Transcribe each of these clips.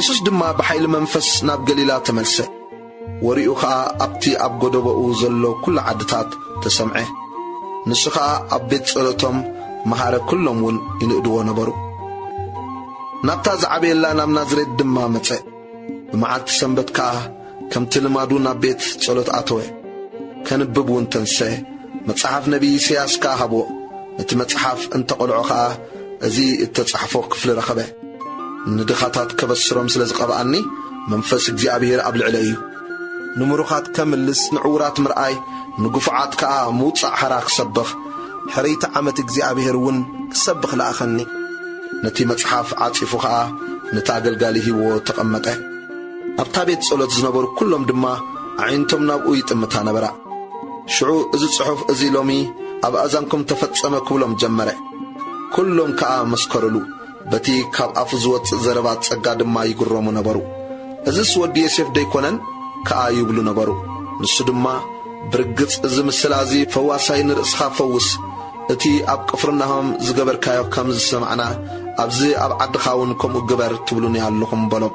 የሱስ ድማ ብሓይሊ መንፈስ ናብ ገሊላ ተመልሰ። ወሬኡ ኸኣ ኣብቲ ኣብ ጎደቦኡ ዘሎ ኵሉ ዓድታት ተሰምዐ። ንሱ ኸኣ ኣብ ቤት ጸሎቶም መሃረ፣ ኵሎም እውን ይንእድዎ ነበሩ። ናብታ ዝዓበየላ ናብ ናዝሬት ድማ መጸ። ብመዓልቲ ሰንበት ከኣ ከምቲ ልማዱ ናብ ቤት ጸሎት ኣተወ። ከንብብ እውን ተንስአ። መጽሓፍ ነቢይ ኢሳያስ ከኣ ሃብዎ። ነቲ መጽሓፍ እንተ ቐልዖ ኸኣ፣ እዚ እተጻሕፎ ክፍሊ ረኸበ። ንድኻታት ከበስሮም ስለ ዝቐብኣኒ፣ መንፈስ እግዚኣብሄር ኣብ ልዕለይ እዩ። ንምሩኻት ከምልስ፣ ንዕዉራት ምርኣይ፣ ንግፉዓት ከኣ ምውጻእ ሓራ ክሰብኽ፣ ሕርይቲ ዓመት እግዚኣብሄር እውን ክሰብኽ ለኣኸኒ። ነቲ መጽሓፍ ዓጺፉ ኸኣ ነቲ ኣገልጋሊ ሂብዎ ተቐመጠ። ኣብታ ቤት ጸሎት ዝነበሩ ኵሎም ድማ ኣዒንቶም ናብኡ ይጥምታ ነበራ። ሽዑ፣ "እዚ ጽሑፍ እዚ ሎሚ ኣብ ኣእዛንኩም ተፈጸመ" ክብሎም ጀመረ። ኵሎም ከኣ መስከሩሉ። በቲ ካብ ኣፉ ዝወጽእ ዘረባ ጸጋ ድማ ይግረሙ ነበሩ። "እዝስ ወዲ ዮሴፍ ደይኮነን?" ከኣ ይብሉ ነበሩ። ንሱ ድማ፣ "ብርግጽ እዚ ምስላ እዚ፣ 'ፈዋሳይ ንርእስኻ ፈውስ፣ እቲ ኣብ ቅፍርናሆም ዝገበርካዮ ከም ዝሰማዕና፣ ኣብዚ ኣብ ዓድኻ እውን ከምኡ ግበር ትብሉኒ ኣለኹም" በሎም።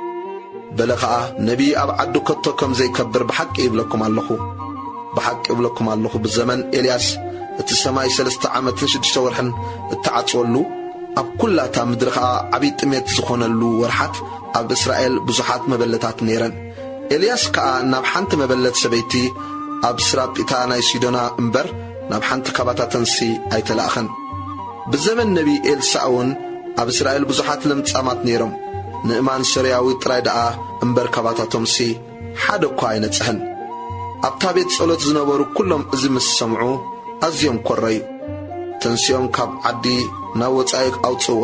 በለ ኸኣ፣ "ነቢይ ኣብ ዓዱ ከቶ ከም ዘይከብር ብሓቂ ይብለኩም ኣለኹ። ብሓቂ ይብለኩም ኣለኹ፣ ብዘመን ኤልያስ እቲ ሰማይ ሰለስተ ዓመትን ሽዱሽተ ወርሕን እተዓጽወሉ፣ ኣብ ኵላታ ምድሪ ኸኣ ዓብዪ ጥሜት ዝኾነሉ ወርሓት ኣብ እስራኤል ብዙሓት መበለታት ነይረን። ኤልያስ ከኣ ናብ ሓንቲ መበለት ሰበይቲ ኣብ ስራጲታ ናይ ሲዶና እምበር ናብ ሓንቲ ካባታተንሲ ኣይተላእኸን። ብዘመን ነቢይ ኤልሳዕ እውን ኣብ እስራኤል ብዙሓት ለምጻማት ነይሮም። ንእማን ሶርያዊ ጥራይ ደኣ እምበር ካባታቶምሲ ሓደ እኳ ኣይነጽሐን። ኣብታ ቤት ጸሎት ዝነበሩ ኵሎም እዚ ምስ ሰምዑ ኣዝዮም ኰረዩ። ተንሲኦም ካብ ዓዲ ናብ ወጻኢ ኣውጽእዎ።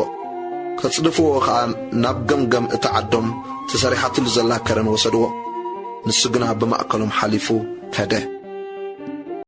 ከጽድፍዎ ኸኣ ናብ ገምገም እታ ዓዶም ተሰሪሓትሉ ዘላ ከረን ወሰድዎ። ንሱ ግና ብማእከሎም ሓሊፉ ከደ።